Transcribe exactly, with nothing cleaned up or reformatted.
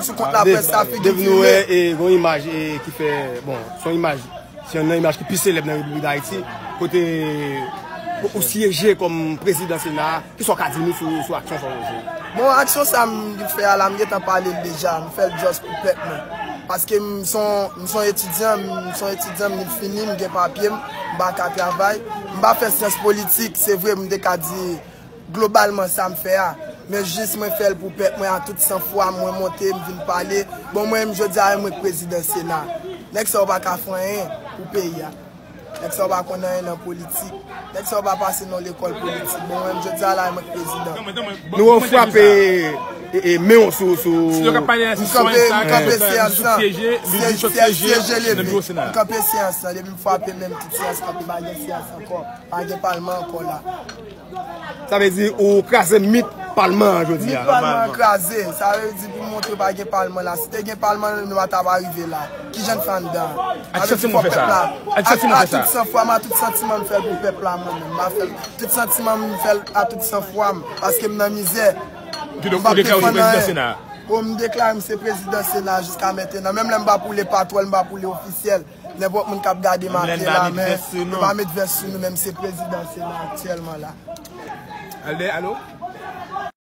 Sou kont laprès sa, figi nou wè, e, gon imaj, e, ki fè, bon, se yon imaj, se yon nan imaj ki pi selèb nan Repiblik Dayiti, kote ou syeje kòm prezidan Sena a. Kisa w ka di nou sou, sou aksyon sa w jwe? Bon, aksyon sa m fè a la, m gentan pale l deja, m fè l just pou pèp mwen. Paske m son, m son etidyan, m son etidyan, m vin fini, m gen papye m, m pa ka travay, m pa fè syans politik, se vre, m te ka di globalman sa m fè a. Men jis mwen fè l pou pèp mwen a tout san fwa m, mwen monte, m vin pale. Bon, mwen menm jodi a, mwen k prezidan Sena. Nèg sa yo pa ka fè anyen pou peyi a. Nèg sa yo pa konn anyen nan politik. Nèg sa yo pa pase nan lekòl politik. Bon, mwen menm jodi a la, mwen k prezidan. Nou wè w frape, e, e, men w sou, sou. M kanpe, m kanpe seyans lan. Syèj, syèj, syèj leve. M kanpe seyans lan. Depi m frape men m, tout seyans kanpe, pa gen seyans ankò. Pa gen palman ankò la. Sa vle di ou kraze mit palman an jodi a. Mit palman an kraze. Sa vle di pou montre pa gen palman la. Si te gen palman, nou pa t ap rive la. Kijan n fè anndan? A ki santiman w fè sa? A ki santiman w fè sa? A tout san fwa m, a tout santiman m fè l pou pèp la, mwen menm. M pa fè l. Tout santiman m fè l a tout san fwa m. Paske m nan mizè. M pa p fè nan anyen. Bon, m deklare m se prezidan Sena jiska mentenan. Menm lè m pa poule patwòl, m pa poule ofisyèl. Nenpòt moun k ap gade m atè la, men yo pa met vès sou nou, men m se prezidan Sena aktyèlman la. Alde, alo?